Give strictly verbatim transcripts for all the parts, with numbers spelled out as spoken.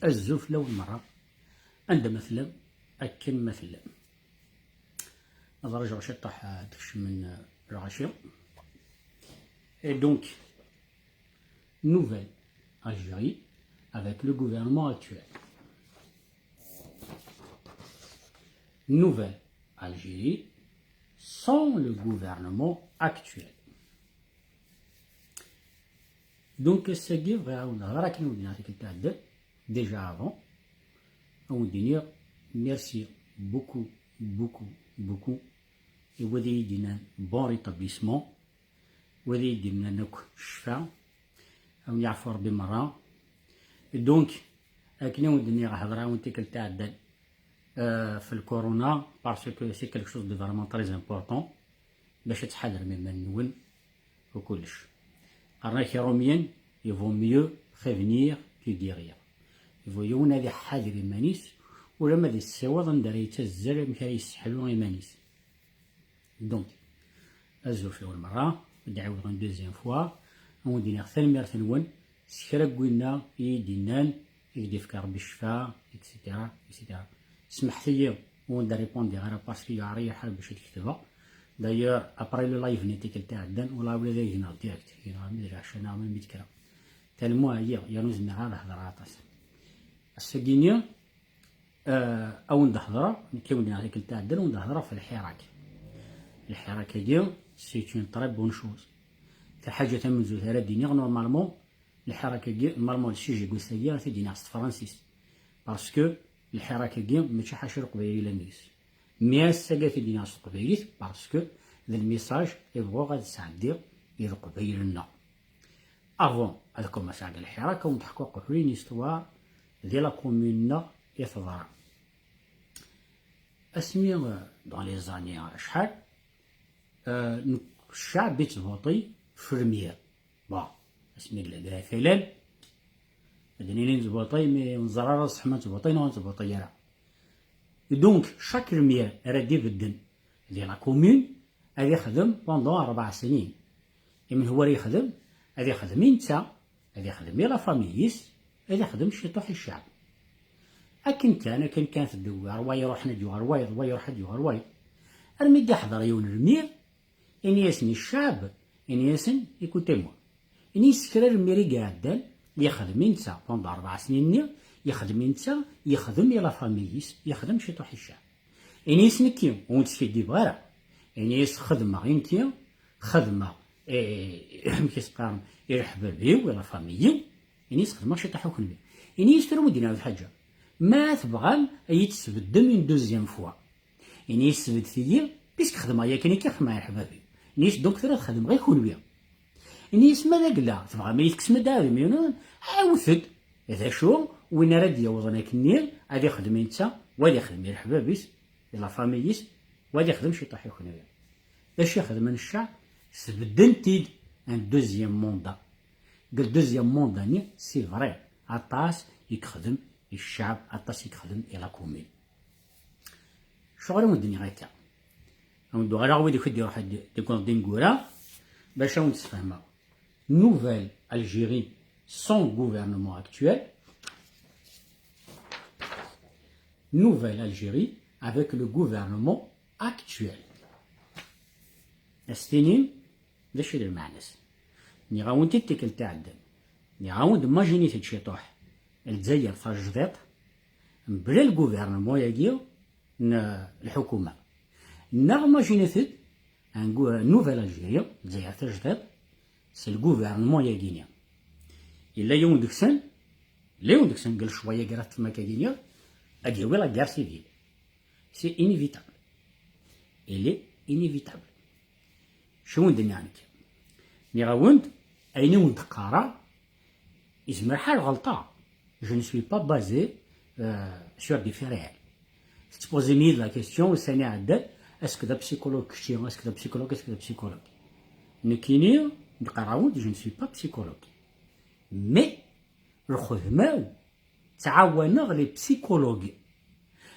Azul fell-awen merra, anda ma tellam, akken ma tellam. Ad ṛjuɣ ciṭṭaḥ ad kecmen lɣaci. Et donc, nouvelle Algérie avec le gouvernement actuel. Nouvelle Algérie sans le gouvernement actuel. Donc, ass-agi bɣiɣ ad wen-d-hḍeṛ akken i wen-d-nniɣ tikkelt iɛeddan, déjà avant, ad wen-d-iniɣ merci beaucoup, beaucoup, beaucoup i wid i yi-d-yennan bon rétablissement, wid i yi-d-yennan akk ccfa, ad wen-yeɛfu Rebbi merra. Donc, akken i wen-d-nniɣ, hḍeṛ-awen tikkelt iɛeddan, euh, f lkorona, parce que c'est quelque chose de vraiment très important, bac ad tḥadrem iman-nwen u kullec. Qqaren-ak Iṛumyen, il vaut mieux prévenir que guérir. Il vaut yiwen ad iḥader iman-is, ulamma ad yessiweḍ anda ara yettazzel amek ara yesseḥlu iman-is. Donc, azul fell-awen merra, ad d-ɛiwdeɣ une deuxième fois, ad wen-d-iniɣ tanemmirt-nwen s kra n winna i yi-d-yennan, i k-d-yefka Rebbi ccfa, et cetera, et cetera. Smeḥt-iyi ur wen-d-répondiɣ ara parce que yeɛreq-iyi lḥal bac ad ketbeɣ. D'ailleurs, après le live-nni tikkelt iɛeddan, ula ula d ay gneɣ direct, gneɣ armi d lɛecṛa neɣ melmi d-kkreɣ. Tellement ɛyiɣ, yernu zemreɣ ad hedṛeɣ aṭas. Ass-agi-nni, euh, ad wen-d-hedṛeɣ, nekk i wen-d-nniɣ tikkelt iɛeddan, ad wen-d-hedṛeɣ ɣef lḥirak. Lḥirak-agi, c'est une très bonne chose. Taḥaǧa tamenzut ara d-iniɣ, normalement, lḥirak-agi, normalement, le sujet n wass-agi, ara t-id-iniɣ s tefransist. Parce que lḥirak-agi, mačči ḥaca Leqbayel i yellan deg-s. Mi ass-agi, ara t-id-iniɣ s teqbaylit, parce que d lmessage i bɣuɣ ad sɛeddiɣ i Leqbayel-nneɣ. Avant ad commencer deg lḥirak, ad wen-d-ḥkuɣ qbel une histoire di la commune-nneɣ i teḍra. Asmi, euh, dans les années, euh, acḥal, euh, nek-, ccɛeb yettvuṭi f lmir. Bon, asmi yella d afalal, ad nini nettvuṭi, mi ur neẓri ara ṣṣeḥ ma nettvuṭi neɣ ur nettvuṭi ara. Et donc, chaque lumière ara d-ibedden di la commune, ad ixdem pendant rebɛa snin. Imi hu ara yexdem, ad ixdem i netta, ad ixdem i la famille-is, ad ixdem ciṭuḥ i ccɛeb. Akken kan, akken kan teddugar, wa iruḥ ad yuɣal wayeḍ, wa iruḥ ad yuɣal wayeḍ. Armi d-iḥḍer yiwen lmir, ini-asen i ccɛeb, ini-asen, écoutez-moi. Ini-as kra lmir i iɛeddan, yexdem i netta, pendant rebɛa snin-nni, yexdem i netta, yexdem i la famille-is, yexdem ciṭuḥ i ccɛeb. Ini-as nekki, ur wen-skiddibeɣ ara. Ini-as xedmeɣ i nekki, xedmeɣ, eh, amek i s-qqaren, i leḥbab-iw, i la famille-iw. Ini-as xedmeɣ ciṭuḥ i kenwi. Ini-as tura ur d-nɛawed ḥaǧa. Ma tebɣam ad yi-tesbeddem une deuxième fois. Ini-as sbeddet-iyi, puisque xedmeɣ yakan akka, xedmeɣ i leḥbab-iw. Ini-as donc tura ad xedmeɣ i kenwi. Ini-as ma d agla, tebɣam ad yi-tekksem-d aɛdem-inu, ɛawdet-d. D acu, win ara d-yawḍen akkenni, ad ixdem i netta, wa ad ixdem i leḥbab-is, i la famille-is, wa ad ixdem ciṭuḥ i kenwi. D acu i xedmen ccɛeb? Sbedden-t-id un deuxième mandat. Deg le deuxième mandat-nni, c'est vrai, aṭas i yexdem i ccɛeb, aṭas i yexdem i la commune. Acuɣer i wen-d-nniɣ akka? Ad wen-d-uɣaleɣ wid i d-iruḥen deg, deg ineggura, bac ad wen-d-sfehmeɣ. Nouvelle Algérie sans gouvernement actuel. Nouvelle Algérie avec le gouvernement actuel. Ad s-tinim d acu i d lmeɛna-s. Nniɣ-awen-t-id tikkelt iɛeddan. Nniɣ-awen-d, imaginit-d ciṭuḥ Lezzayer tajdiṭ, mebla le gouvernement-agi n lḥukuma. Neɣ imaginit-d un gou-, Nouvelle Algérie, Lezzayer tajdiṭ, s le gouvernement-agi-ni. Yella yiwen deg-sen, yella yiwen deg-sen deg lecɣal-agi ara teṭṭfem akka-agi-ni, ad d-yawi la guerre civile. C'est inévitable. Il est inévitable. Acu i wen-d-nniɣ nekk? Nniɣ-awen-d, ayen i wen-d-qqareɣ, yezmer ḥal ɣelṭeɣ. Je ne suis pas basé, euh, sur des faits réels. Tettpozim-iyi-d la question, ussan iɛeddan, est-ce que d apsikulug kečči, est-que d apsikulug, est-ce que d apsikulug? Nekkini, qqareɣ-awen-d, je ne suis pas psychologue. Mais, lxedma-w, ttɛawaneɣ les psychologues.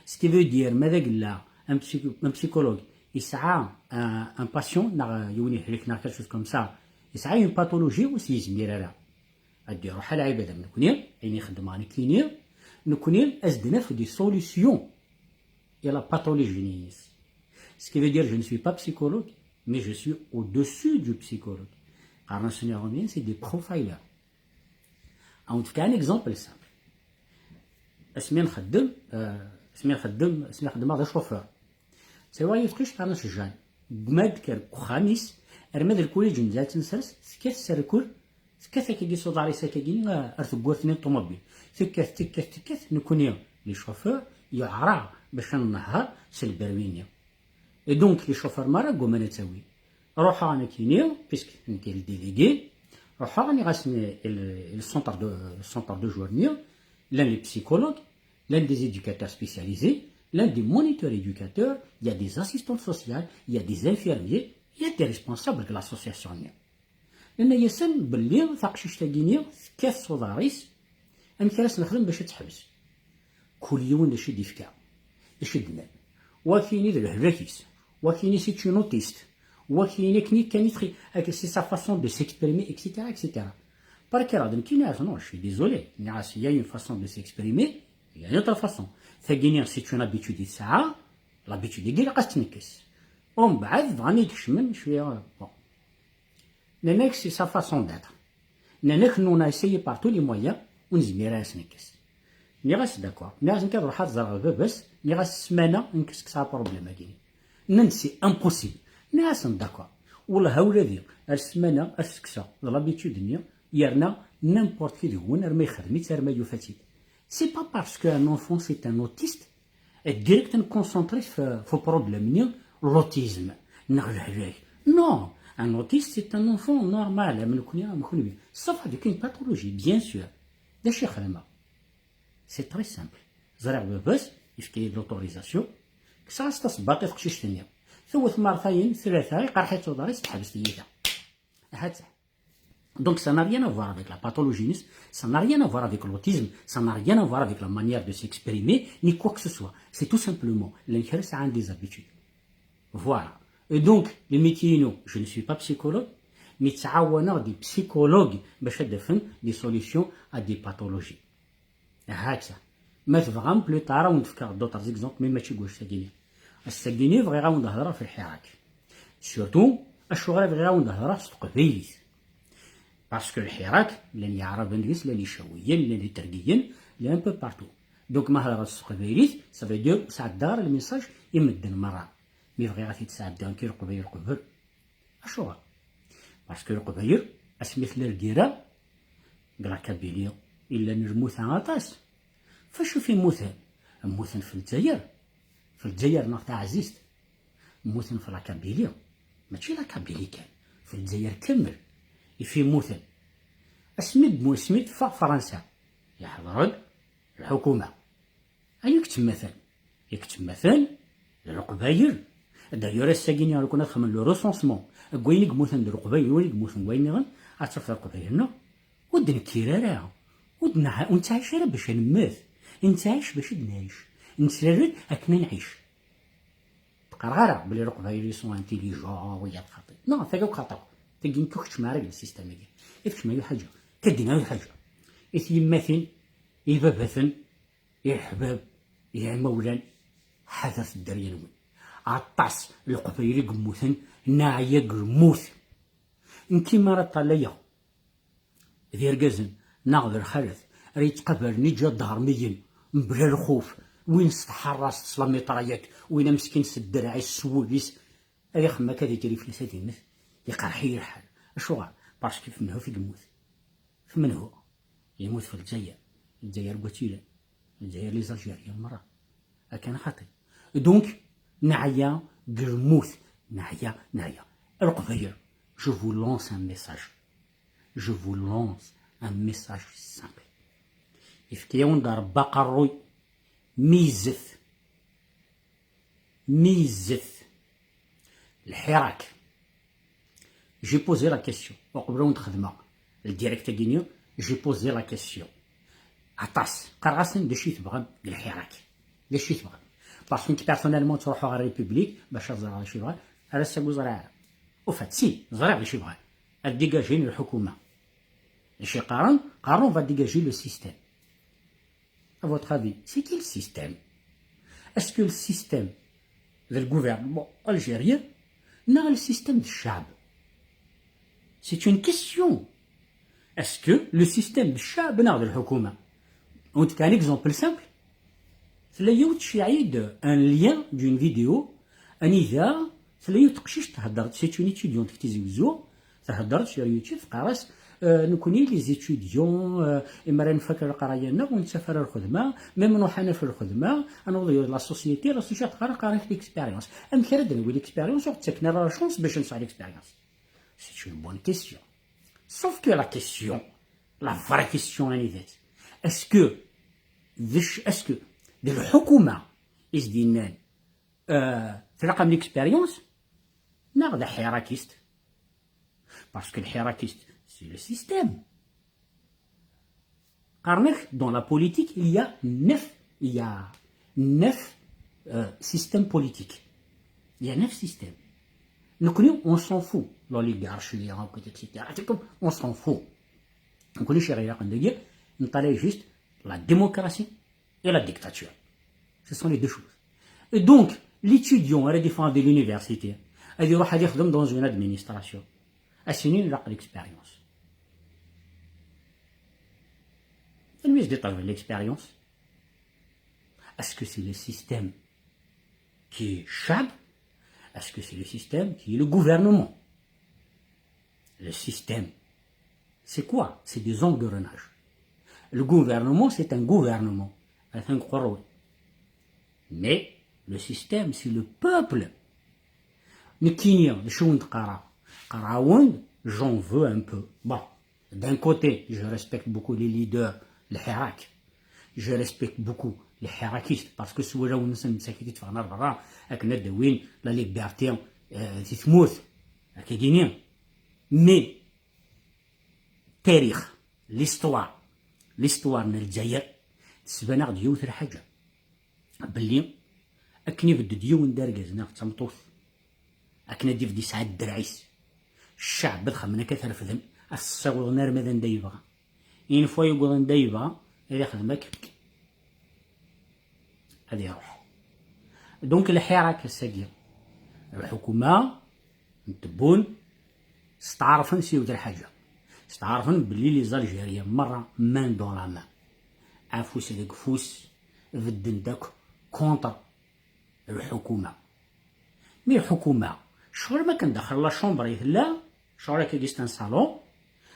Ce qui veut dire, ma d agella, un psy-, un psychologue, yesɛa un, un patient, neɣ yiwen yehlek, neɣ quelque chose comme ça, yesɛa une pathologie ur s-yezmir ara ad d-iruḥ a lɛibad am nekni, ayen i xeddmeɣ nekkini, Nekkni ad s-d-naf des solutions i la pathologie-nni-ines. Ce qui veut dire, je ne suis pas psychologue, mais je suis au-dessus du psychologue. Qqaren-asen iṛumyen, c'est des profilers. Ad wen-d-fkeɣ un exemple simple. Asmi nxeddem, euh, asmi nxeddem, asmi xeddmeɣ d acofeur. Ttawiɣ yiwet teqcict qqaren-as Jeanne. Gma d-kker deg uxxam-is, arma d lkulij n zdat nsers, tekkat s rrkel, tekkat akkagi s uḍar-is akkagi, ah, ar tewwurt-nni n ṭumubil. Tekkat, tekkat, tekkat, nekkni, les chauffeurs, yuɛer-aɣ bac ad nnehher s lberwi-nni. Et donc, les chauffeurs merra gguman ad tawin. Ruḥeɣ nekkini, puisque nekk le délégué, ruḥeɣ nniɣ-asen, le, le centre de, centre de jour-nni, llan les psychologues, llan des éducateurs spécialisés, llan des moniteurs éducateurs, il y a des assistantes sociales, il y a des infirmiers, il y a des responsables de l'association-nni. Nenna-yasen belli taqcict-agi-nni tekkat s uḍar-is, amek ara s-nexdem bac ad teḥbes? Kul yiwen d acu i d-ifka, d acu i d-nnan. Wakini d lehlak-is, wakini c'est une autiste, wakini akken kan i txi-, ak-, c'est sa façon de s'exprimer, et cetera, et cetera. Barka d nekkini, non, je suis désolé, nniɣ-as, il y a une façon de s'exprimer, il y a une autre façon. Tagini, c'est une habitude i tesɛa, l'habitude-agi ilaq ad s-tt-nekkes. Umbeɛd, bɣan ad kecmen, cwiya, bon. Nnan-ak, c'est sa façon d'être. Nnan-ak, nous, on a essayé par tous les moyens, ur nezmir ara ad s-nekkes. Nniɣ-as, d'accord. Nniɣ-as, nekk ad ruḥeɣ ad ẓreɣ baba-s, nniɣ-as, ssmana, nekk ad s-kkseɣ aproblème-agi. Nnan-d, c'est impossible. Nniɣ-asen, d'accord. Wellah, a wladi, ar ssmana, ad s-kkseɣ, d l'habitude-nni, yerna n'importe qui deg-wen, arma yexdem-itt, arma yufa-tt-id. C'est pas parce qu'un enfant, c'est un autiste, direct ad nconcentré f, f problème-nni, l'autisme, neɣ lehlak. Non, un autiste, c'est un enfant normal, am nekkni, am kenwi. Sauf avec une pathologie, bien sûr. D acu i xedmeɣ? C'est très simple. Ẓriɣ baba-s, yefka-yi-d l'autorisation, kkseɣ-as tasebbaḍt i teqcict-nni. Tewwet mertayen, tlata, iqerḥ-itt uḍar-is, teḥbes tiyita. Ahat. Donc, ça n'a rien à voir avec la pathologie, ça n'a rien à voir avec l'autisme, ça n'a rien à voir avec la manière de s'exprimer, ni quoi que ce soit. C'est tout simplement, llan kra sɛan des habitudes. Voilà. Et donc, le métier, non, je ne suis pas psychologue, mais ttɛawaneɣ des psychologues باش ad d-afen des solutions à des pathologies. Haksa. Ma tebɣam, plus tard, ad wen-d-fkeɣ d'autres exemples, mais mačči deg wass-agi-nni. Ass-agi-nni bɣiɣ ad wen-d-hedreɣ ɣef lḥirak. Surtout, acuɣer i bɣiɣ ad wen-d-hedreɣ s teqbaylit? Parce que lḥirak, llan yeɛraben deg-s, llan icawiyen, llan itergiyen, llan un peu partout. Donc, ma hedreɣ s teqbaylit, ça veut dire, sɛeddaɣ le message i medden merra. Mi bɣiɣ ad t-id-sɛeddaɣ nekk i Leqbayel qbel. Acuɣer? Parce que Leqbayel, asmi tella lgirra, deg la Kabylie, i llan lmuta aṭas. F acu f immuten? Mmuten f Lezzayer. F Lezzayer neɣ taɛzizt. Mmuten f la Kabylie. Mačči la Kabylie kan. F Lezzayer kamel. I f immuten. Asmi d-, asmi d-teffeɣ Fransa, yeḥḍer-d lḥukuma. Ayen i yettemmatan? I yettemmatan d Leqbayel. D'ailleurs, ass-agi-nni, lukan ad xedmen le recensement n wayen i yemmuten d Leqbayel, wayen i yemmuten d wayen nniḍen, ad tafeḍ Leqbayel-nneɣ ur d-nekkir ara, ur d-neɛi-, ur nettɛic ara bac ad nemmet. Nettɛic bac ad nɛic. Nettlal-d akken ad nɛic. Ur qqareɣ ara belli Leqbayel ils sont intelligents, wiyaḍ xaṭi. Non, tagi akk xaṭi. Tagi nekk ur keččmeɣ ara deg le système-agi. I tkecmem ay lḥaǧa. Ka ddin ay lḥaǧa. I tyemmatin, i babaten, i leḥbab, i yimawlan, ḥadret dderya-nwen. Aṭas n Leqbayel i yemmuten, neɛya deg lmut. Nekki mi ara ṭṭalayeɣ d irgazen neɣ d lxalat ara yettqabalen iǧadarmiyen mebla lxuf, win s tḥerrast, s la mitraillette, win ameskin s dderɛ-is, s wul-is, ad ixemmem akka di tiriflit ad yemmet, iqerḥ-iyi lḥal. Acuɣer? Parce que f menhu i yemmut. F menhu? Yemmut f Lezzayer. Lezzayer n wat ilan. Lezzayer, les Algériens merra. Akken xaṭi. Donc, neɛya deg lmut. Neɛya, neɛya. A Leqbayel, je vous lance un message. Je vous lance un message simple. Yefka-yawen-d Rebbi aqerruy. Meyyzet. Meyyzet. Lḥirak. J'ai posé la question. Uqbel ad wen-d-xedmeɣ le direct-agi-nni, j'ai posé la question. Aṭas. Qqareɣ-asen d acu i tebɣam deg lḥirak? D acu i tebɣam? Parce que nekk personnellement ttruḥuɣ ɣer République bac ad ẓreɣ d acu i bɣan. Ar ass-agi ur ẓriɣ ara. Au fait, si, ẓriɣ d acu i bɣan. Ad dégager lḥukuma. D acu i qqaren? Qqaren on va dégager le système. À votre avis, c'est qui le système? Est-ce que le système du gouvernement algérien neɣ le système du ccɛeb? C'est une question. Est-ce que le système du ccɛeb neɣ d lḥukuma? On te un exemple simple. Tella yiwet tceyyeɛ-iyi-d un lien d'une vidéo anida tella yiwet teqcict thedder-d, c'est une étudiante deg Tizi Wezzu, thedder-d sur YouTube, teqqar-as, euh, nekkni les étudiants, euh, imi ara nfak leqraya-nneɣ ur nettaf ara lxedma, même nruḥ ad naf lxedma, ad naweḍ la société, la société teqqar, qqaren-ak l'expérience. Amek ara d-nawi l'expérience ur ɣ-ttaken ara la chance bac nesɛu l'expérience? C'est une bonne question. Sauf que la question, la vraie question, anida-tt? Est-ce que, est-ce que d lḥukuma i s-d-yennan, euh, tlaq-am l'expérience, neɣ d aḥirakist? Parce que lḥirakist, c'est le système. Qqaren-ak, dans la politique, il y a neuf, il y a neuf, euh, systèmes politiques. Il y a neuf systèmes. Nekkni, on s'en fout. L'oligarchie, et cetera. On s'en fout. Nekkni, chéri, neṭṭalay juste la démocratie et la dictature. Ce sont les deux choses. Et donc, l'étudiant à la défense de l'université, ad iruḥ ad ixdem dans une administration. Ad s-inin ilaq l'expérience. Anwa i s-d-iṭalben l'expérience? Est-ce que c'est le système qui est ccɛeb? Est-ce que c'est le système qui est le gouvernement? Le système, c'est quoi? C'est des engrenages. Le gouvernement, c'est un gouvernement. Atan deg uqerruy. Mais le système, c'est le peuple. Nekkini, d acu i wen-d-qqareɣ? Qqareɣ-awen, j'en veux un peu. Bon, d'un côté, je respecte beaucoup les leaders, lḥirak. Je respecte beaucoup les lḥirakistes, parce que s wulawen-nsen msakit i tteffɣen ar berra akken ad d-awin la liberté, euh, di tmurt. Akka i d-ini. Mais tarix, l'histoire, l'histoire n Lezzayer tesban-aɣ-d yiwet lḥaǧa, belli akken ibedd-d yiwen d argaz neɣ d tameṭṭut, akken ad d-ibedd yesɛa ddreɛ-is, cceɛb ad xemmen akka ad t-refden, ad t-ssiwḍen arma d anda yebɣa. Une fois yewweḍ anda yebɣa, ad ixdem akka, ad iruḥ. Donc lḥirak ass-agi, lḥukuma n Tebboune steɛṛfen s yiwet lḥaǧa. Steɛṛfen belli les Algériens merra, main dans la main, afus deg ufus, bedden-d akk contre lḥukuma. Mi lḥukuma, ccɣel ma kan daxel la chambre i tella, ccɣel akka c'est un salon,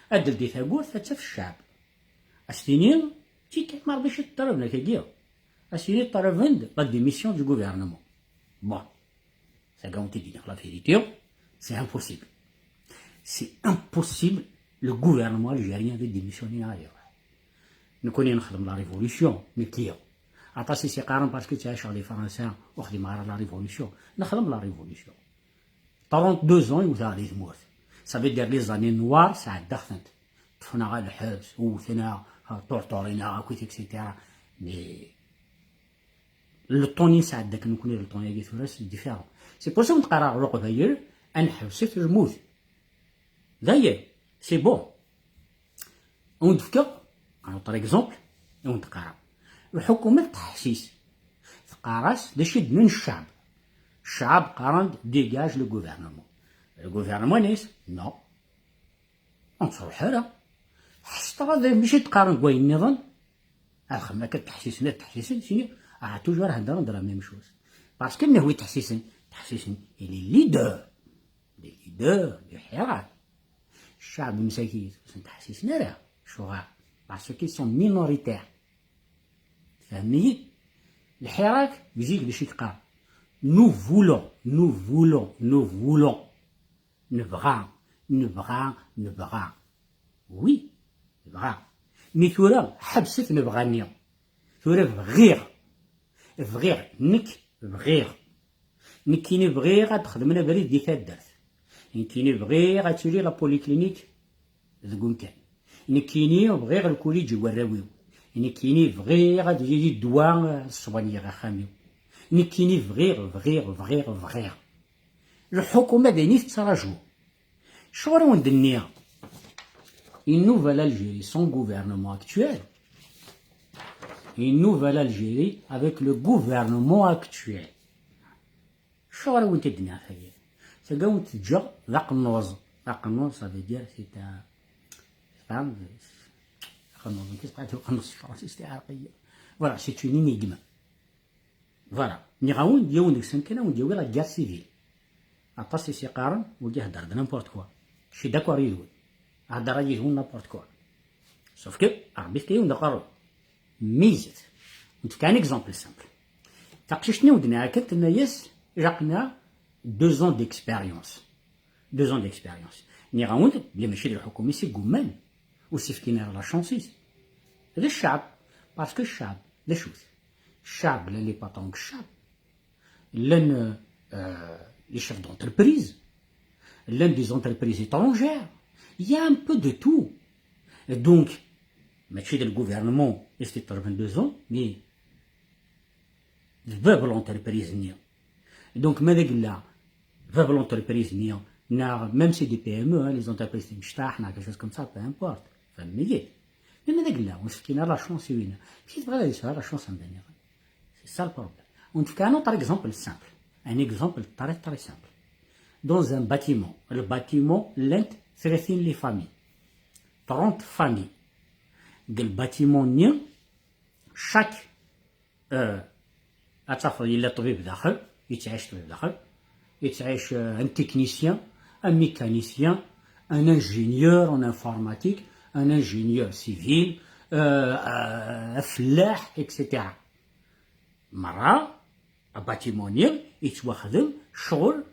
ad d-teldi tawwurt, ad taf cceɛb. Ad s-tini, tika ma Ṛebbi acu ṭṭalaben akkagi? Ad s-tini ṭṭalaben-d la démission du gouvernement. Bon, tagawt i d-iniɣ la vérité, c'est impossible. C'est impossible, le gouvernement algérien ad démissionner. Nekkni nexdem la révolution, nekki. Aṭas i s-iqqaren parce que ttɛiceɣ di Fransa ur xdimeɣ ara la révolution. Nexdem la révolution. Trente-deux ans i wteɣ di tmurt. Ça veut dire les années noires sɛeddaɣ-tent. Ṭṭfen-aɣ lḥebs, wten-aɣ, ṭurṭurin-aɣ akk, et cetera. Mais le temps i nesɛedda akken nekkni, le temps-agi tura c'est différent. C'est pour ça i wen-d-qqareɣ Leqbayel ad neḥbset lmut. D'ailleurs, c'est bon. Ad wen-d-fkeɣ un autre exemple, ad wen-d-qqareɣ. Lḥukuma tettḥessis. Teqqar-as d acu i d-nnan cceɛb. Cceɛb qqaren-d dégage le gouvernement. Le gouvernement yenna-yas non. Ur nettruḥ ara. Ḥesseɣ ad mačči d-qqaren deg wayen nniḍen. Ad xemmen akka, teḥsisen, ad teḥsisen, sini, ah, toujours heddren de la même chose. Parce que nehwi teḥsisen, teḥsisen, il est leader. Des leaders du Hirak. Cceɛb msakit, ur sen-ttḥessisen ara. Acuɣer? Parce qu'ils sont minoritaires. Tfehmem-iyi? Lḥirak, deg zik d acu i yeqqar? Nous voulons, nous voulons, nous voulons. Nebɣa, nebɣa, nebɣa. Oui, nebɣa. Mi tura, ḥebset nebɣa-nni. Tura bɣiɣ. Bɣiɣ, nekk bɣiɣ. Nekkini bɣiɣ ad xedmen abrid di taddart. Nekkini bɣiɣ ad tili la polyclinique deg umkan. Nekkini bɣiɣ lkuliǧ i warraw-iw. Nekkini bɣiɣ ad yili ddwa, eh, ṣṣwaniyeɣ axxam-iw. Nekkini bɣiɣ, bɣiɣ, bɣiɣ, bɣiɣ. Lḥukuma d ayen i tettraǧu. Acuɣer i wen-d-nniɣ, une nouvelle Algérie sans gouvernement actuel, une nouvelle Algérie avec le gouvernement actuel. Acuɣer i wen-t-id-nniɣ tagi? Tagi wen-t-ǧǧeɣ d aqennuẓ. Aqennuẓ, ça veut dire, c'est un, tfehmem? Aqennuẓ, aqennuẓ s tefransist iɛerq-iyi. Voilà, c'est une énigme. Voilà. Nniɣ-awen-d, yiwen deg-sen kan a wen-d-yawi la guerre civile. Aṭas i s-iqqaren, wigi hedder-d n'importe quoi. Je suis d'accord yid-wen. Hedder yid-wen n'importe quoi. Sauf que, Ṛebbi yefka-yawen-d aqerru. Meyyzet. Nefka un exemple simple. Taqcict-nni wen-d-nniɣ akken, tenna-yas, ilaq-aɣ deux ans d'expérience. Deux ans d'expérience. Nniɣ-awen-d belli mačči d lḥukuma i s-igumman, ur s-ifkin ara la chance-is. D cceɛb. Parce que cceɛb, d acu-t? Cceɛb, llan les patrons n cceɛb, llan, euh, les chefs d'entreprise, llan des entreprises étrangères. Il y a un peu de tout. Donc, mačči d le gouvernement i s-iṭelben deux ans, mais d bab l'entreprise-nni. Donc, ma d agella bab l'entreprise-nni, neɣ même si des P M E, hein, les entreprises timecṭaḥ, neɣ quelque chose comme ça, peu importe. Fehmem-iyi-d. Mais ma d agella, ur s-fkin ara la chance i winna. Mačči tebɣiḍ ad yesɛu la chance anda nniḍen. C'est ça le problème. On te fait un autre exemple simple. Un exemple très, très simple. Dans un bâtiment, le bâtiment, llant tlatin les familles. Trente familles. Deg le bâtiment-nni, chaque, euh, ad tafeḍ yella ṭbib daxel, yettɛic ṭbib daxel, yettɛic, euh, un technicien, un mécanicien, un ingénieur en informatique, un ingénieur civil, euh, euh, afellaḥ, et cetera. Merra, abatimu-nni yettwaxdem ccɣel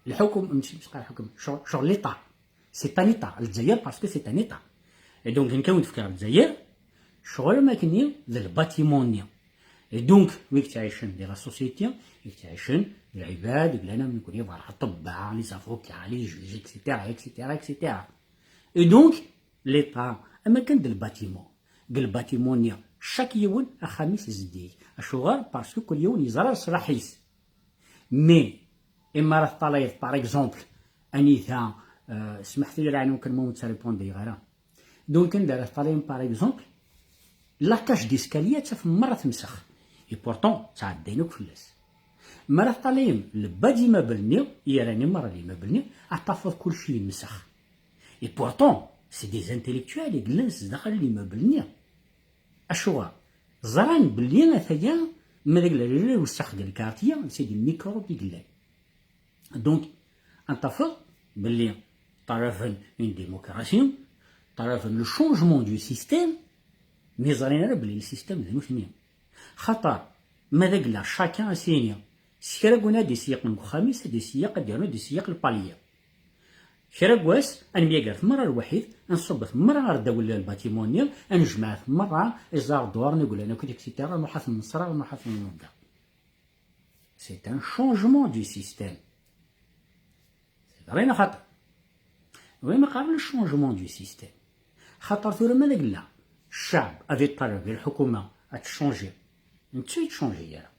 lḥukum, mačči, mačči ccɣel lḥukum, ccɣel, ccɣel l'État. C'est un État. Lezzayer, parce que c'est un État. Et donc, nekk a wen-d-fkiɣ Lezzayer, ccɣel am akken-nni d lbatimu-nni. Et donc, wi yettɛicen di la société, yettɛicen d lɛibad, d lana nekkni, voilà, ṭṭebba, les avocats, les juges, et cetera, et cetera, et cetera. Et donc, l'État, am akken d lbatimu. Deg lbatimu-nni, chaque yiwen axxam-is zeddig. Acuɣer? Parce que kul yiwen yeẓra leṣlaḥ-is. Mais, imi ara teṭṭalayeḍ, par exemple, anita, euh, smeḥt-iyi lɛinun kan ma ur ttaripundiɣ ara. Donc, anda ara teṭṭalayem, par exemple, la cage d'escalier ad tafem merra temsex. Et pourtant, ttɛeddayen akk fell-as. Mi ara teṭṭalayem le bas d'immeuble-nni, yerran-i merra d immeuble-nni, ad tafeḍ kulci yemsex. Et pourtant, c'est des intellectuels i yellan sdaxel l'immeuble-nni. Acuɣer? Ẓran belli ataya, ma d agellal wessax deg lkarti, c'est des microbes i yellan. Donc, ad tafeḍ belli ṭalaben une démocratie, ṭalaben le changement du système, mi ẓrin ara belli le système d nutni. Xaṭer, ma d agellal, chacun a s-yini, s kra n win ad d-iseyyeq deg uxxam-is, ad d-iseyyeq, ad d-yernu ad d-iseyyeq le palier. Kra n wass, ad nemyager merra lwaḥid, ad nṣubbet merra ar ddaw n lbatimu-nni, ad nejmeɛet merra iẓar ddwar-nni, igellan akk, et cetera, ad nruḥ ad ten-nṣer, ad nruḥ ad ten-nḍegger. C'est un changement du système. C'est vrai neɣ xaṭi? Oui, ma qqaren le changement du système. Xaṭer tura ma d agella, ccɛeb ad iṭaleb i lḥukuma ad tchangi, netta ur yettcangi ara.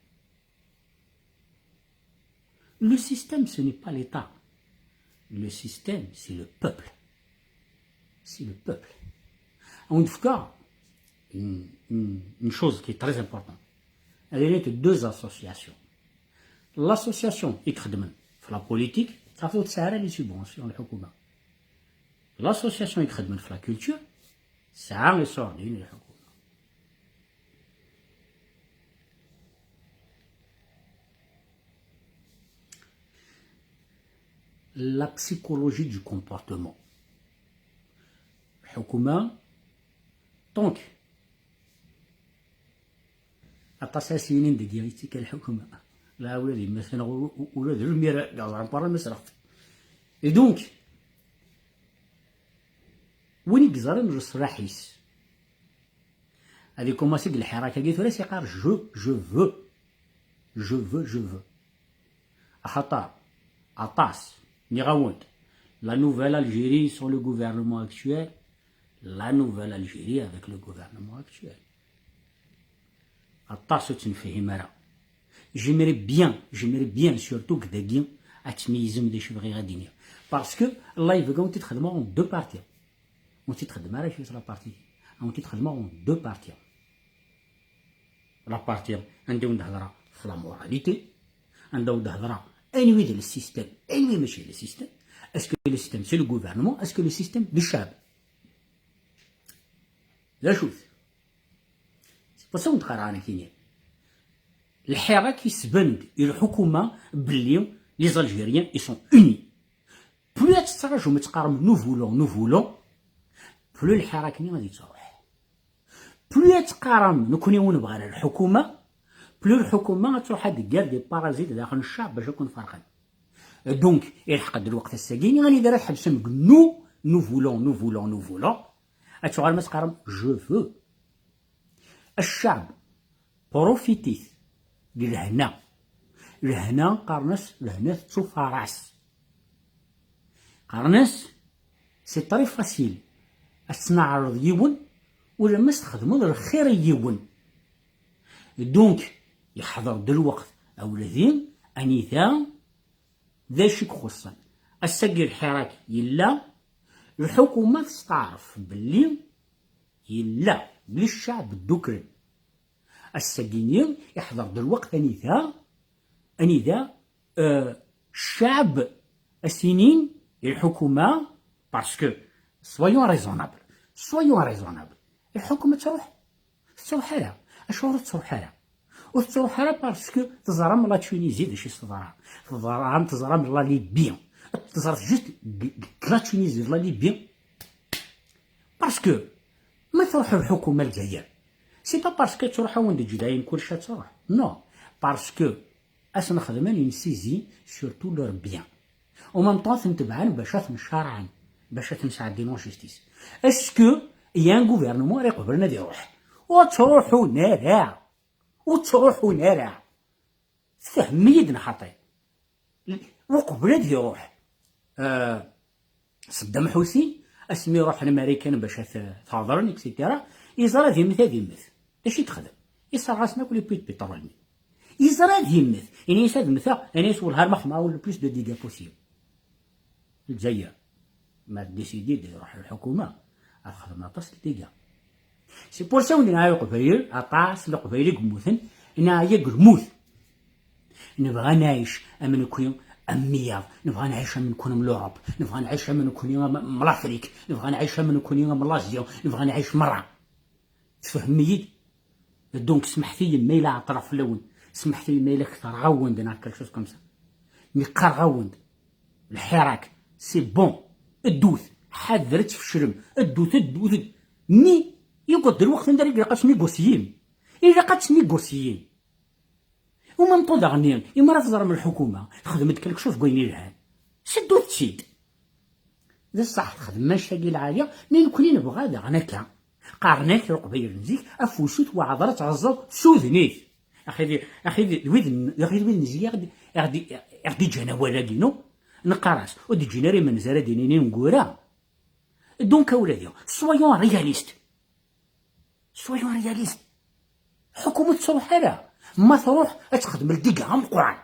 Le système, ce n'est pas l'État. Le système, c'est le peuple. C'est le peuple. On fera une, une, une chose qui est très importante. Il y a deux associations. L'association i ixeddmen f la politique, tafeḍ tesɛa ara les subventions n lḥukuma. L'association i ixeddmen f la culture, tesɛa iṣurdiyen n lḥukuma. La psychologie du comportement. Lḥukuma, donc, aṭas ara s-yinin deg-i yettikka lḥukuma. La, ula d yemma-tneɣ, u-, u-, ula d lmira, yeẓran parra masraɣ. Et donc, win i yeẓran leṣlaḥ-is, ad ikumaṣi deg lḥirak-agi tura, s-iqqar: "Je, je veux. Je veux, je veux." Axaṭer, aṭas, nniɣ-awen-d, la nouvelle Algérie sans le gouvernement actuel, la nouvelle Algérie avec le gouvernement actuel. Aṭas ur ttnefhim ara. J'aimerais bien, j'aimerais bien, surtout deg dagi, ad tmeyyzem d acu bɣiɣ ad d-iniɣ. Parce que live-agi ur t-id-xedmeɣ en deux parties. Ur t-id-xeddem ara kif la partie. ad wen-t-id-xedmeɣ en deux parties. La partie anda i wen-d-hedreɣ ɣef la moralité, anda i wen-d-hedreɣ anwi d le système, anwi mačči d le système. Est-ce que le système c'est le gouvernement, est-ce que le système d ccɛeb? D acu-t? C'est pour ça ur d-qqareɣ ara nekkini. Lḥirak yesban-d i lḥukuma belli les Algériens ils sont unis. Plus ad tettraǧum ad teqqarem nous voulons, nous voulons, plus lḥirak-nni ad yettruḥ. Plus ad teqqarem nekkni ur nebɣi ara lḥukuma, plus lḥukuma ad truḥ ad d-teggar des parasites daxel n ccɛeb bac ad ken-ferqen. Donc, ilḥeq-d lweqt ass-agi-nni anida ara tḥebsem deg nous, nous voulons, nous voulons, nous voulons, ad tuɣalem ad teqqarem je veux. Ccɛeb, prufitit di lehna. Lehna, qqaren-as lehna tettufaras. Qqaren-as c'est très facile ad s-neɛreḍ yiwen ulamma s-txedmeḍ lxir i yiwen. Donc, yeḥḍer-d lweqt a wladi, anida d acu i ixuṣṣen. Ass-agi lḥirak yella, lḥukuma testeɛref belli yella, belli ccaɛb dduklen. Ass-agi-nni iḥḍer-d lweqt anida, anida, euh, ccaɛb a s-inin i lḥukuma, parce que, soyons raisonnables, soyons raisonnables, lḥukuma tettruḥ, tettruḥ ara. Acuɣer ur tettruḥ ara? Ur tettruḥ ara parce que teẓram la Tunisie d acu i s-teḍra, teẓram, teẓram la Libye, teẓra juste deg, deg la Tunisie d la Libye. Parce que ma truḥ lḥukuma Lezzayer, c'est pas parce que truḥ-awen-d Ǧdayen kullec ad truḥ. Non, parce que ad sen-xedmen une saisie sur tous leurs biens. En même temps, ad ten-tebɛen bac ad ten-carɛen, bac ad ten-sɛeddin en justice. Est-ce que il y a un gouvernement ara iqeblen ad iruḥ? Ur ttruḥun ara. Ur ttruḥun ara. Tfehmem-iyi-d neɣ xaṭi? Uqbel ad iruḥ, euh, Saddam Hussein, asmi ruḥen Marikan bac ad t-, t-ɣedren, et cetera, yeẓra ad immet, ad immet. D acu i yexdem? Yesserɣ-asen akk les puits de pétrole-nni. Yeẓra ad immet. Ini-as ad mmteɣ, ini-as wellah ar ma xedmeɣ le plus de dégâts possible. Lezzayer, ma décidi-d iruḥ lḥukuma, ad xedmen aṭas n dégâts. C'est pour ça wen-d neɛya Leqbayel, aṭas n Leqbayel i yemmuten, neɛya deg lmut. Nebɣa ad nɛic am nekni am wiyaḍ, nebɣa ad nɛic am nekni am l'Europe, nebɣa ad nɛic am nekni am, am l'Afrique, nebɣa ad nɛic am nekni am l'Asie, nebɣa ad nɛic merra. Tfehmem-iyi-d? Donc, smeḥt-iyi ma yella ɛeṭṭleɣ fell-awen, smeḥt-iyi ma yella ketreɣ-awen-d neɣ quelque chose comme ça. Mi qqareɣ-awen-d, lḥirak, c'est bon, ddut, ḥadret tfeclem, ddut, ddut, ddut. Mais, yewweḍ-d lweqt anda ilaq ad tnégociyim. Ilaq ad tnégociyim. Au même temps daɣen, imi ara teẓrem lḥukuma texdem-d quelque chose n wayen yelhan, seddut-tt-id. D ṣṣeḥ, texdem annect-agi lɛali, mais nekkni nebɣa daɣen akka. Qqaren-ak Leqbayel n zik, afus-ik weɛder ad tɣeẓẓeḍ s udem-ik. Axi d, axi d wid n, axi d wid n zik i ɣ-d, i ɣ-d, i ɣ-d-iǧǧan awal-agi, non? Neqqar-as, ur d-ǧǧin ara imenza ara d-inin ineggura. Donc, a wladi, soyons réalistes. Soyons réalistes. Lḥukuma ur tettruḥ ara. Ma truḥ, ad texdem ldiga ameqqran.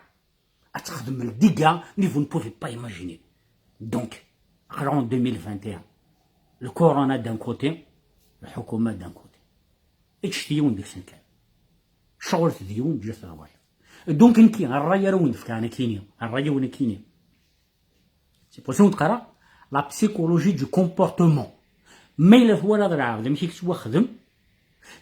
Ad texdem ldiga, mais vous ne pouvez pas imaginer. Donc, aql-aɣ en deux mille vingt et un. Le corona d'un côté, lḥukuma d'un côté. Ǧǧet yiwen deg-sen kan. Ceɣlet d yiwen, ǧǧet wayeḍ. Donc, nekki, ṛṛay ara wen-d-fkeɣ nekkini, ṛṛay-iw nekkini. C'est pour ça i wen-d-qqareɣ la psychologie du comportement. Ma yella twalaḍ lɛebd amek i yettwaxdem,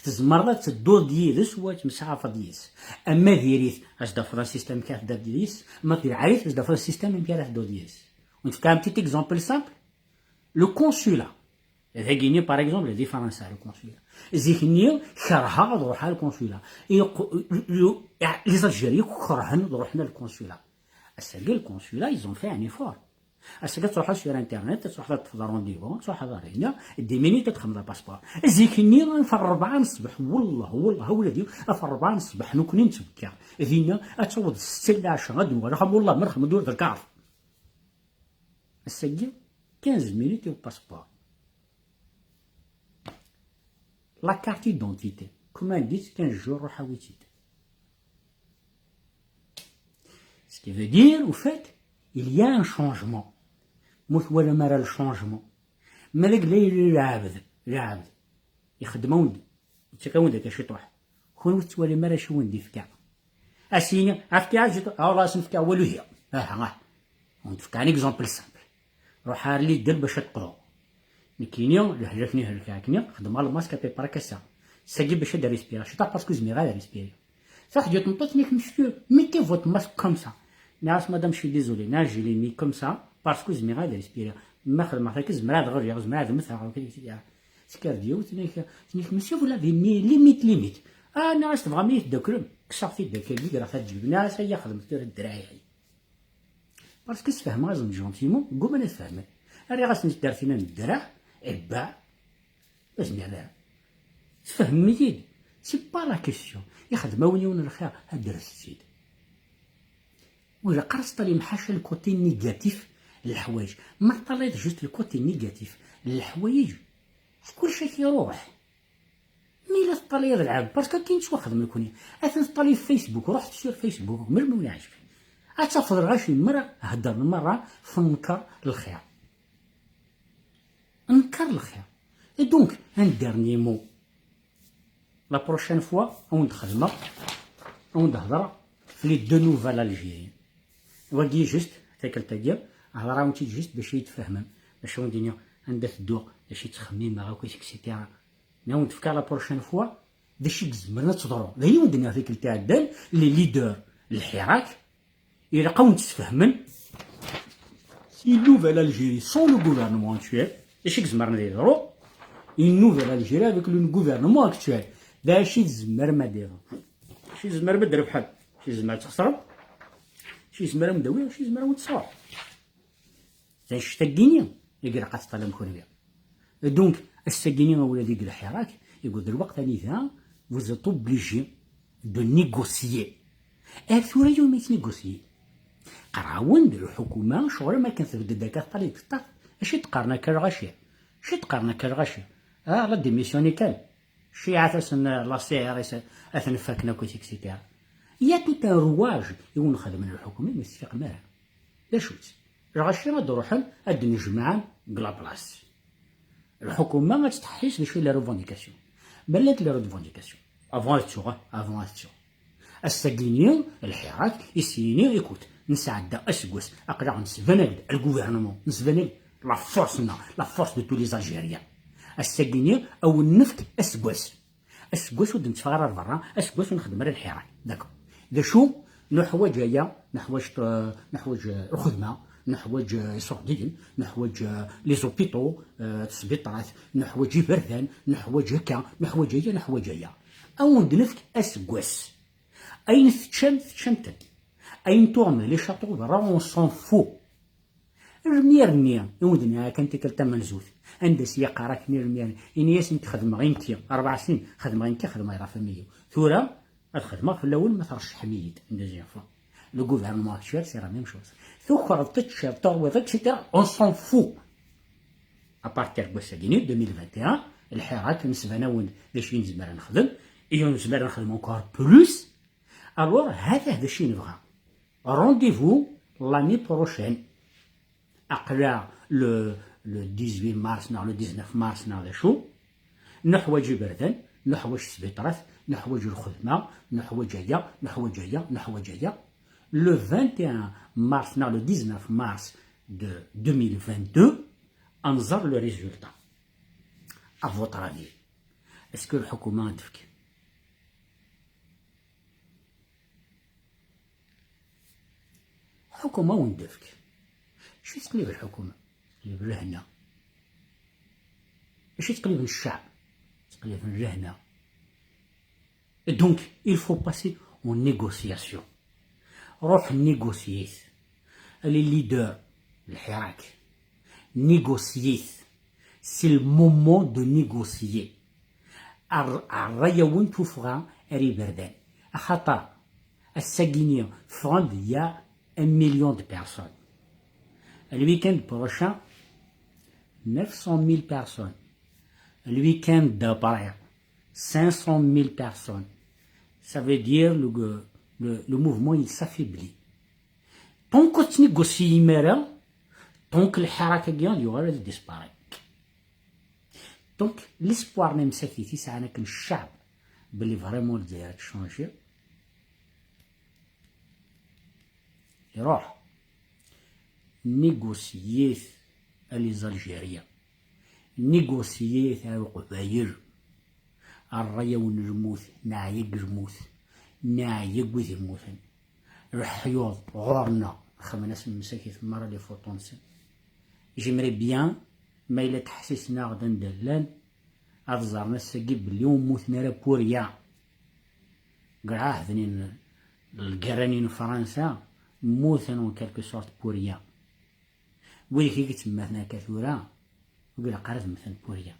tzemreḍ ad tedduḍ yid-s u ad temsaɛafeḍ yid-s. Ama diri-t, ad s-d-tafeḍ asystem amek ara tedduḍ yid-s, ma d lɛali-t, ad s-d-tafeḍ asystem amek ara tedduḍ yid-s. Wen-d-fkeɣ un petit exemple simple. Le consulat. Dagi-nni, par exemple, di Fransa, le consulat. Zik-nni, kerheɣ ad ruḥeɣ le consulat. Et, les Algériens kerhen ad ruḥen le consulat. Ass-agi, le consulat, ils ont fait un effort. Ass-agi, ad truḥeḍ sur Internet, ad truḥeḍ ad teṭṭfeḍ rendez-vous, ad truḥeḍ ar hina, dix minutes ad txedmeḍ le passeport. Zik-nni, ɣef ṛṛebɛa n ṣṣbeḥ, wellah, wellah, a wladi, ɣef ṛṛebɛa n ṣṣbeḥ, nekkni nettbekkiṛ. Dinna, ad taweḍ ssetta n lɛecṛa, ad nuɣal axxam, wellah, ma nexdem-d ur d lkaṛ. Ass-agi, quinze minutes i le passeport. La carte d'identité. Commandez-tt quinze jours, ruḥ awi-tt-id. Ce qui veut dire, au fait, il y a un changement. Ma ur twalam ara le changement. Ma d agla yella lɛebd, lɛebd. Ixeddem-awen-d, yettak-awen-d akka ciṭuḥ. Kunwi ur tettwalim ara acu i wen-d-ifka. As-yini, efk-aɣ ciṭuḥ, ah, wallah, as-nefk walu hi. Aha, ah. Wen-d-fkan exemple simple. Ruḥ ar lidel bac ad teqḍu. Nekkini, lehlak-nni helkeɣ-k-nni, xedmeɣ lmask à peu près akka. Sagi bac ad respirer ciṭuḥ, parce que ur zmireɣ ad respirer. Truḥ-d yiwet n tmeṭṭut, tenna-k, monsieur, mettez votre masque comme ça. Nniɣ-as, madame, je suis désolé, nniɣ-as, je l'ai mis comme ça, parce que ur zmireɣ ad respirer. Ma xedmeɣ-t akka, zemreɣ ad ɣliɣ, zemreɣ ad mmteɣ, et cetera. Tekker-d yiwet, tenna-k, tenna-k, monsieur, vous l'avez mis limite, limite. Ah, nniɣ-as, tebɣam ad yi-teddaklem? Kkseɣ-t-id akka, greɣ-t ɣer lǧib, nniɣ-as, aya xedmet tura ddreɛ-agi. Parce que sfehmeɣ-asen-d gentiment, gguman ad fehmen. Rriɣ-asen-d tartina n ddreɛ, ebba, ur zmireɣ ara. Tfehmem-iyi-d? C'est pas la question. Ixdem-awen yiwen n lxir, ad d-rret-tt-id. Ur ilaq ara ad teṭṭalim ḥaca le côté négatif n leḥwayeǧ. Ma teṭṭalayeḍ juste le côté négatif n leḥwayeǧ, kullec ad k-iruḥ. Mi la teṭṭalayeḍ lɛebd, parce que akken yettwaxdem nekni. Atan teṭṭalayeḍ Facebook, ruḥet sur Facebook, melmi wen-iɛǧeb. Ad tafeḍ lɣaci merra heddren merra, tenker lxir. Nker lxir. Et donc, un dernier mot. La prochaine fois, ad wen-d-xedmeɣ, ad wen-d-hedreɣ f les deux nouvelles Algérie. Wagi juste, tikkelt-agi, hedreɣ-awen-tt-id juste bac ad iyi-d-tfehmem, bac ad wen-d-iniɣ anda tedduɣ, d acu i ttxemmimeɣ akk, et cetera. Mi ad wen-d-fkeɣ la prochaine fois, d acu i izemren ad teḍru. D ayen i wen-d-nniɣ tikkelt iɛeddan, les leaders, lḥirak, ilaq ad wen-d-sfehmen. Une nouvelle Algérie sans le gouvernement actuel, d acu i izemren ad yeḍru? Une nouvelle Algérie avec le gouvernement actuel, d acu i tzemrem ad d-iḍru? D acu i tzemrem ad d-trebḥem? D acu i tzemrem ad txesrem? D acu i tzemrem ad d-tawim? D acu i tzemrem ad tesɛum? D annect-agi-nni i ilaq ad teṭṭalem kunwi. Donc, ass-agi-nni, a wladi deg lḥirak, yewweḍ lweqt anida vous êtes obligés de négocier. Ar tura yumi yettnégocier. Qqareɣ-awen-d, lḥukuma, ccɣel am akken tebded akka teṭṭal-d teṭṭaf, acu i d-qqaren akka lɣaci? Acu i d-qqaren akka lɣaci? Ah, la démissionné kan. Cciɛat-asen la C R S, ad ten-fakken akk, et cetera. Il y a tout un rouage i wen-xedmen lḥukuma, ur s-tfiqem ara. D acu-tt? Lɣaci ad d-ruḥen, ad d-nejmaɛen deg la place. Lḥukuma ad tettḥeḥḥis d acu i les revendications. Ma llant les revendications, avant ad ttuɣ, avant ad ttuɣ. Ass-agi-nni, lḥirak, i s-yini, écoute, nesɛedda aseggas, aql-aɣ nesban-ak-d lgouvernement, nesban-ak la force-nneɣ, la force de tous les Algériens. Ass-agi-nni, a wen-nefk aseggas. Aseggas ur d-netteffeɣ ara ɣer berra, aseggas ur nxeddem ara lḥirak. D'accord. D acu? Neḥwaǧ aya, neḥwaǧ, eh, neḥwaǧ, eh, lxedma, neḥwaǧ, eh, iṣurdiyen, neḥwaǧ, eh, les hôpitaux, eh, tesbiṭarat, neḥwaǧ iberdan, neḥwaǧ akka, neḥwaǧ aya, neḥwaǧ aya. A wen-d-nefk aseggas. Ayen teččam, teččam-ten. Ayen tuɣem di les châteaux berra, on s'en fout. Lmir-nni i wen-d-nniɣ kan tikkelt tamenzut, anda s-yeqqar akken i lmir-nni, ini-as nekk xedmeɣ i nekki, rebɛa snin xedmeɣ i nekki, xedmeɣ i la famille-iw. Tura ad xedmeɣ fell-awen ma tṛecḥem-iyi-d, une deuxième fois. Le gouvernement actuel, c'est la même chose. Tukreḍ, teččiḍ, tuɣwiḍ, et cetera. On s'en fout. À partir n wass-agi-nni, deux mille vingt et un, lḥirak, nesban-awen-d d acu i nezmer ad nexdem, et nezmer ad nexdem encore plus. Alors, hata d acu i nebɣa. Rendez-vous l'année prochaine. Aql-aɣ le, le dix-huit mars neɣ le dix-neuf mars neɣ d acu. Neḥwaǧ iberdan, neḥwaǧ sbiṭrat, neḥwaǧ lxedma, neḥwaǧ aya, neḥwaǧ aya, neḥwaǧ aya. Le vingt et un mars neɣ le dix-neuf mars de deux mille vingt-deux, ad nẓer le résultat. À votre avis, est-ce que lḥukuma ad d-tefk? Lḥukuma wen-d-tefk. Acu i tettqellib lḥukuma? Tettqellib lehna. Acu i tettqellib ccɛeb? Tettqellib lehna. Et donc, il faut passer en négociation. Ruḥ négocier. Les leaders, lḥirak. Négocier. C'est le moment de négocier. Ar-, rray-awen tuffɣa ar iberdan. Axaṭer, ass-agi-nni, ffɣen-d ya un million de personnes. Le week-end prochain, neuf cent mille personnes. Le week-end d'après, cinq cent mille personnes. Ça veut dire le, le, le mouvement, il s'affaiblit. Tant que tu négocier imir-a, tant que lḥirak-agi ad yuɣal ad disparaître. Donc, l'espoir n msakit i sɛan akken cceɛb belli vraiment Lezzayer ad techanji, iruḥ. Négocier-t à les Algériens, négocier-t ar Leqbayel. Rray-awen lmut, neɛya deg lmut, neɛya deg wid immuten. Leḥyuḍ ɣur-neɣ, xedmen-asen msakit merra les photos-nsen. J'aimerais bien ma yella ttḥessisen-aɣ-d anda llan, ad ẓren ass-agi belli ur mmuten ara pour rien. Deg lɛahd-nni n lgerra-nni n Fransa, mmuten en quelque sorte pour rien. Wid i yettemmaten akka tura, ur ilaq ara ad mmten pour rien.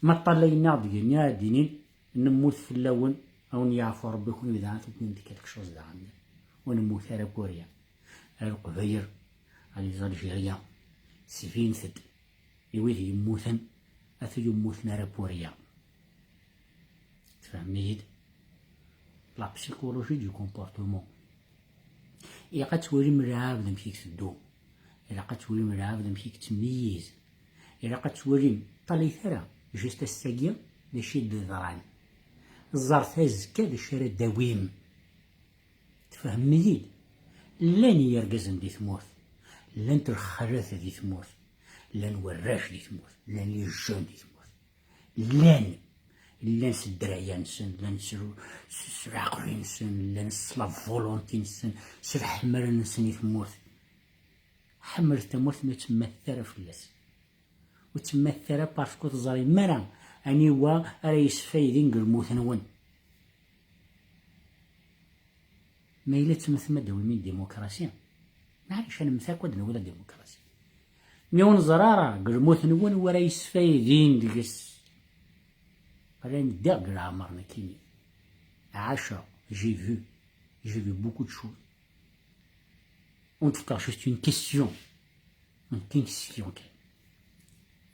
Ma ṭṭalayen-aɣ-d genni ad d-inin nemmut fell-awen, a wen-yeɛfu Rebbi, kunwi daɣen tewwim-d quelque chose daɣen, ur nemmut ara pour rien. A Leqbayel, a les Algériens, sbint-d i wid yemmuten, ata ur mmuten ara pour rien. Tfehmem-iyi-d? La psychologie du comportement. Ilaq ad twalim lɛebd amek i yetteddu. Ilaq ad twalim lɛebd amek i yettmeyyiz. Ilaq ad twalim, ṭalit ara, juste ass-agi, d acu i d-yeḍran. Ẓret azekka d acu ara d-tawim. Tfehmem-iyi-d? Llan yergazen di tmurt, llant lxalat di tmurt, llan warrac di tmurt, llan les jeunes di tmurt. Llan, llan s dderya-nsen, llan s, s, s leɛqel-nsen, llan s la volonté-nsen, s leḥmala-nsen i tmurt. Ḥemmlet tamurt-nwen, ur ttmettet ara fell-as. Ur ttmettet ara parce que ur teẓrim ara aniwa ara yesfaydin deg lmut-nwen. Ma yella ttmettem ad d-tawim une démocratie, maɛlic, ad nemmet akk ad d-nawi la démocratie. Mi ur neẓri ara deg lmut-nwen wara yesfaydin deg-s. Ala, neddiɣ deg leɛmer nekkini. Ɛaceɣ, j'ai vu, j'ai vu beaucoup de choses. Ur d-fkeɣ juste une question. Une question kan.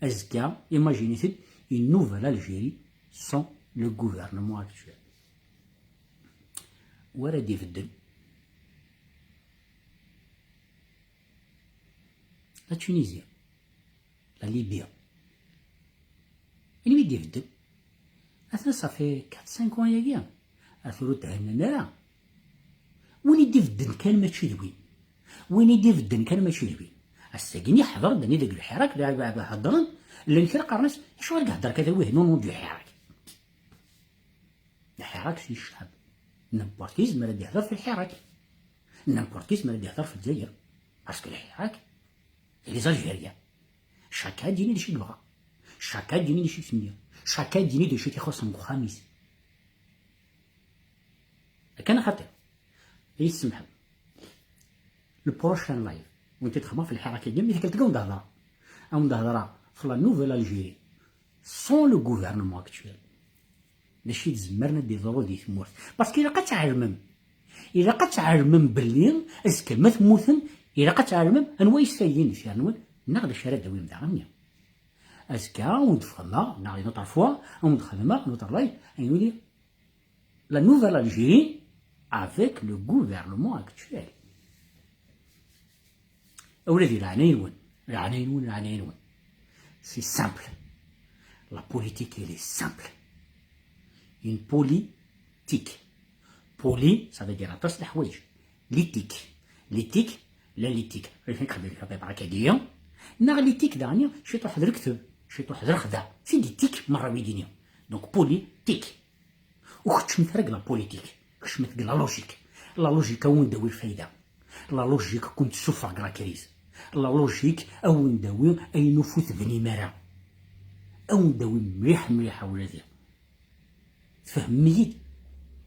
Azekka, imaginez-t, une nouvelle Algérie sans le gouvernement actuel. Wara d-ibedden. La Tunisie, la Libye. Anwa i d-ibedden? Atan ça fait quatre cinq ans yagi. Atan ur d-hennan ara. Win i d-ibedden kan mačči d win. Win i d-ibedden kan mačči d win. Ass-agi-nni ḥeḍren-d anida deg lḥirak, la, la, la heddren, llan kra qqaren-as, acuɣer i ihedder akka d wihin, non, non, du ḥirak. Lḥirak si ccɛeb. N'importe qui yezmer ad ihder fi lḥirak. N'importe qui yezmer ad ihder fi Lezzayer. Parce que lḥirak, les Algériens. Chacun ad yini d acu i yebɣa. Chacun ad yini d acu i t-nniɣ. Chacun ad yini d acu i t-ixuṣṣen deg uxxam-is. Akken xaṭi. Ad yi-tsemḥem. Le prochain live, win t-id-xedmeɣ fi lḥirak-agi, mi tikkelt-agi ad wen-d-hedreɣ. Ad wen-d-hedreɣ f la nouvelle Algérie, sans le gouvernement actuel. D acu i d-zemren ad d-iḍru di tmurt. Parce que ilaq ad tɛelmem. Ilaq ad tɛelmem belli azekka ma temmutem, ilaq ad tɛelmem anwa yesfaydin deffir-nwen, neɣ d acu ara d-tawim daɣen. Azekka, ad wen-d-fehmeɣ, neɣ une autre fois, ad wen-d-xedmeɣ, une autre live, ad wen-d-iniɣ, la nouvelle Algérie avec le gouvernement actuel. A wladi, leɛnaya-nwen, leɛnaya-nwen, leɛnaya-nwen. C'est simple. La politique, elle est simple. Une politique. Poli, ça veut dire aṭas n leḥwayeǧ. L'éthique. L'éthique, la l'éthique. Neɣ l'éthique daɣen, ciṭuḥ d lekdeb, ciṭuḥ d lexda. C'est des tics merra wigini. Donc, politique. Ur keččmet ara deg la politique, kecmet deg la logique. La logique a wen-d-tawi lfayda. La logique a ken-tessufeɣ deg la crise. La logique a wen-d-tawi ayen ur tebnim ara. A wen-d-tawi mliḥ mliḥ a wladi. Tfehmem-iyi-d?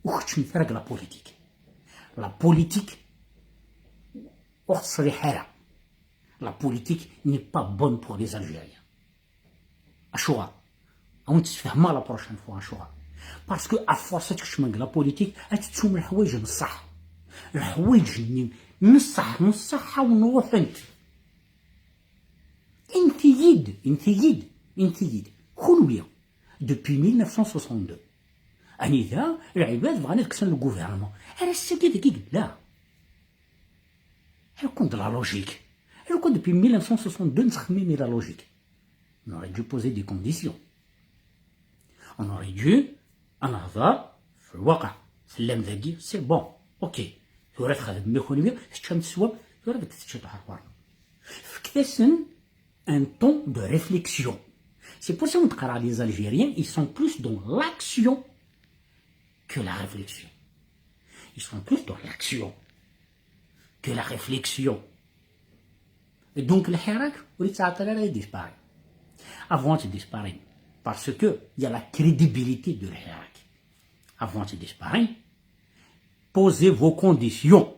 Ur keččmet ara deg la politique. La politique ur teṣliḥ ara. La politique n'est pas bonne pour les Algériens. Acuɣer? A wen-d-sfehmeɣ la prochaine fois acuɣer. Parce que à force ad tkecmem deg la politique, ad tettum leḥwayeǧ n ṣṣeḥ. Leḥwayeǧ-nni n ṣṣeḥ, n ṣṣeḥ a wen-ruḥent. Init-iyi-d, init-iyi-d, init-iyi-d. Kunwi, depuis mille neuf cent soixante-deux, anida lɛibad bɣan ad kksen le gouvernement? Ar ass-agi dagi yella. Répondez la logique. Pourquoi depuis mille neuf cent soixante-deux nettxemmim i la logique? On aurait dû poser des conditions. On aurait dû ad nehḍer f lwaqa. Tellam dagi, c'est bon, ok. Tura txedmem i kunwi, teččam teswam, tura ad teččem ḥerḥur. Fket-asen un temps de réflexion. C'est pour ça que les Algériens, ils sont plus dans l'action que la réflexion. Ils sont plus dans l'action que la réflexion. Et donc, le hirak, ur yettɛeṭṭil ara ad disparaît. Avant de disparaître, parce que il y a la crédibilité de le hirak. Avant de disparaître, posez vos conditions.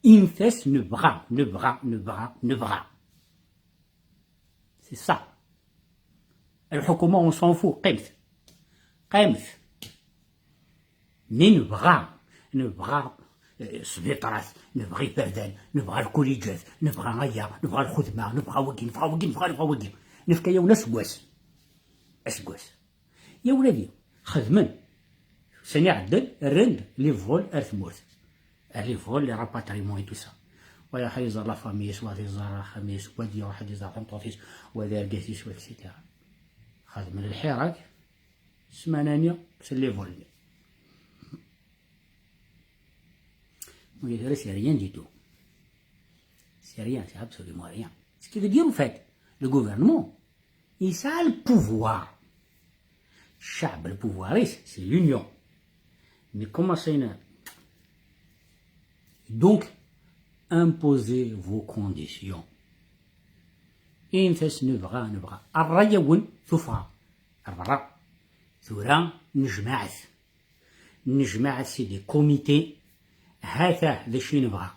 Intes nebɣa, nebɣa, nebɣa, nebɣa. C'est ça. Lḥukuma, on s'en fout. Qqimet. Qqimet. Mi nebɣa, nebɣa, eh, sbiṭarat, nebɣa iberdan, nebɣa lkuliǧat, nebɣa aya, nebɣa lxedma, nebɣa wagi, nebɣa wagi, nebɣa, nebɣa wagi. Nefka-yawen aseggas. Aseggas. Ya wladi, xedmen. Sani ɛedden, rran-d les vols ar tmurt. Les vols, les rapatriements et tout ça. Wa iruḥ ad iẓer la famille-s, wa ad iẓer axxam-is, wa ad iruḥ ad iẓer tameṭṭut-is, wa d argaz-is, wa et cetera. Xedmen lḥirak, ssmana-nni, s les vols-nni. Oui, tura, c'est rien du tout. C'est rien, c'est absolument rien. Ce qui veut dire, en fait, le gouvernement, yesɛa le pouvoir. Ccɛeb, le pouvoir-is, c'est l'union. Mais comment ça, donc, imposez vos conditions. Intes nebɣa, nebɣa. Rray-awen tuffɣa. Rray. Tura, nejmaɛet. Nejmaɛet si des comités, ha-t-a d acu i nebɣa.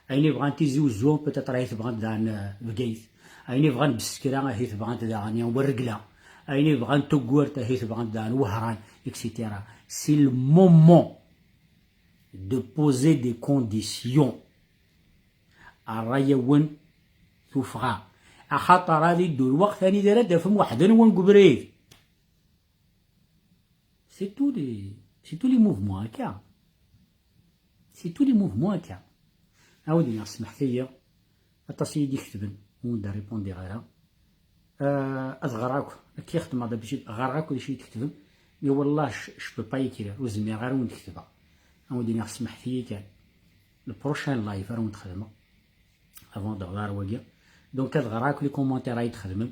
Ayen i bɣan Tizi Uzzu, peut-être ahi t-bɣant daɣen, euh, Bgayet. Ayen i bɣan Beskra, ahi t-bɣant daɣen Wergla. Ayen i bɣan Tuggurt, ahi t-bɣant daɣen Wehran, et cetera. C'est le moment de poser des conditions. Rray-awen tuffɣa. Axaṭer ad iddu lweqt anida ara d-tafem weḥd-nwen deg ubrid. C'est tous les, c'est tous les mouvements akka. C'est tous les mouvements akka. Awd-iniɣ, smeḥt-iyi, aṭas i yi-d-iketben, ur d-rripundiɣ ara. Euh, ad ɣreɣ akk, akka i xeddmeɣ d'habitude, ɣreɣ akk d acu i yi-d-ketben, mais wallah, je, je peux pas écrire, ur zmireɣ ara ad wen-d-ketbeɣ. Awd-iniɣ, smeḥt-iyi kan. Le prochain live ara wen-d-xedmeɣ. Avant d-awḍeɣ ar wagi. Donc, ad ɣreɣ akk les commentaires ay d-xedmem.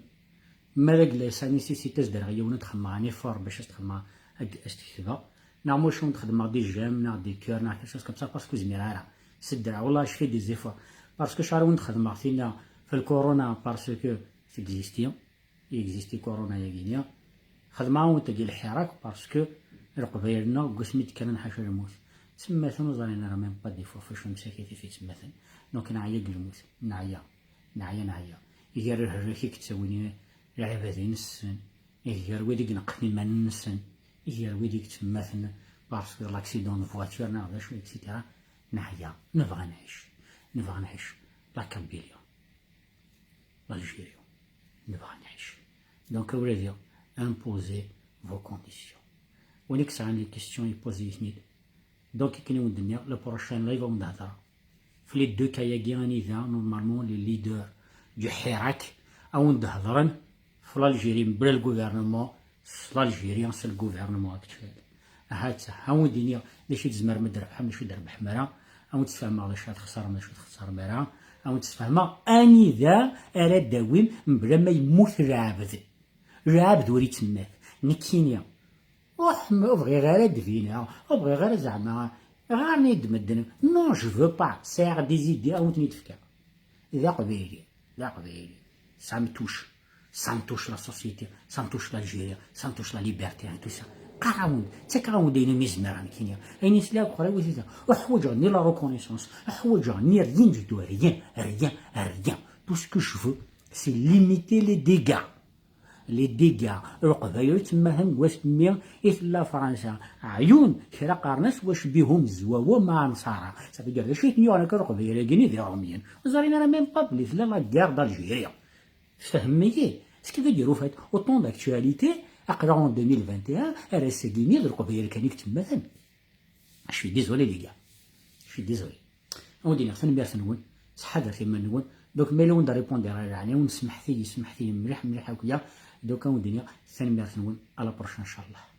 Ma d agla yesɛa nécessité, ad s-d-rreɣ yiwen ad xedmeɣ un effort bac ad s-d-xedmeɣ, ad s-d-ketbeɣ. Neɣ maca ad xedmeɣ des j'aime, neɣ des cœurs, neɣ quelque chose comme ça, parce que ur zmireɣ ara. S-d-rreɣ, wallah, je fais des efforts. Parce que acu ara wen-d-xedmeɣ tinna f lkuruna, parce que ça existe. I existe corona-yagi-nni. Xedmeɣ-awent-d lḥirak parce que Leqbayel-nneɣ deg wasmi d-kkren ḥaca lmut. Ttemmaten ur ẓrin ara même pas des fois f acu msakit i ttemmaten. Donc neɛya deg lmut. Neɛya. Neɛya, neɛya. Gar lehrak i yettawin lɛibad-nsen, gar wid i ineqqen iman-nsen, gar wid i yettemmaten parce que l'accident de voiture neɣ d acu, et cetera. Neɛya. Nebɣa nɛic. Nebɣa nɛic. La Kabylie. L'Algérie. Nebɣa nɛic. Donc, a wladi, imposez vos conditions. Win i yesɛan les questions, yeppozi-ten-id. Donc, akken i wen-d-nniɣ, le prochain live ad wen-d-hedreɣ f les deux cas-agi, anida, normalement, les leaders du Hirak, ad wen-d-hedren f l'Algérie, mebla le gouvernement, s l'Algérie, s le gouvernement actuel. Ahat, ha wen-d-iniɣ d acu i tzemrem ad d-trebḥem, d acu ur d-trebḥem ara, a wen-d-sfehmeɣ d acu ara txeṣrem, d acu ur txeṣrem ara, a wen-d-sfehmeɣ anida ara d-tawim mebla ma yemmut lɛebd. Lɛebd ur yettemmat. Nekkini, ruḥ, ur bɣiɣ ara ad d-bineɣ, ur bɣiɣ ara zeɛma, ɣaren-iyi-d medden. Non, je veux pas, sɛiɣ des idées, a wen-ten-id-fkeɣ. D aqbayli, d aqbayli. Ça me touche. Ça me touche la société, ça me touche l'Algérie, ça me touche la liberté, hein, tout ça. Qqareɣ-awen-d, ttakeɣ-awen-d ayen umi zemreɣ nekkini. Ayen i sliɣ deg uqerray-iw i t-iga. Ur ḥwaǧeɣ ni la reconnaissance, ur ḥwaǧeɣ ni rien du tout, rien, rien, rien. Tout ce que je veux, c'est limiter les dégâts. Les dégâts, Leqbayel ttemmatan deg wasmi i tella Fransa. Ɛyun, kra qqaren-as wacbihum zwawa ma nṣara. Ça veut dire, d acu i ten-yuɣen akka Leqbayel-agi-nni d Iṛumyen? Ur ẓrin ara même pas belli tella la guerre d'Algérie. Tfehmem-iyi? Ce qui veut dire, au fait, autant d'actualité, aql-aɣ en deux mille vingt et un, ar ass-agi-nni d Leqbayel kan i yettemmatan. Je suis désolé, les gars. Je suis désolé. A wen-d-iniɣ tanemmirt-nwen, ttḥadaret iman-nwen, Donc ma yella ur d-répondre ara, yeɛni ur nesmeḥtiy, yesmeḥtiy mliḥ mliḥ akya. Donc ad wen-d-iniɣ tanemmirt-nwen, à la prochaine inchallah.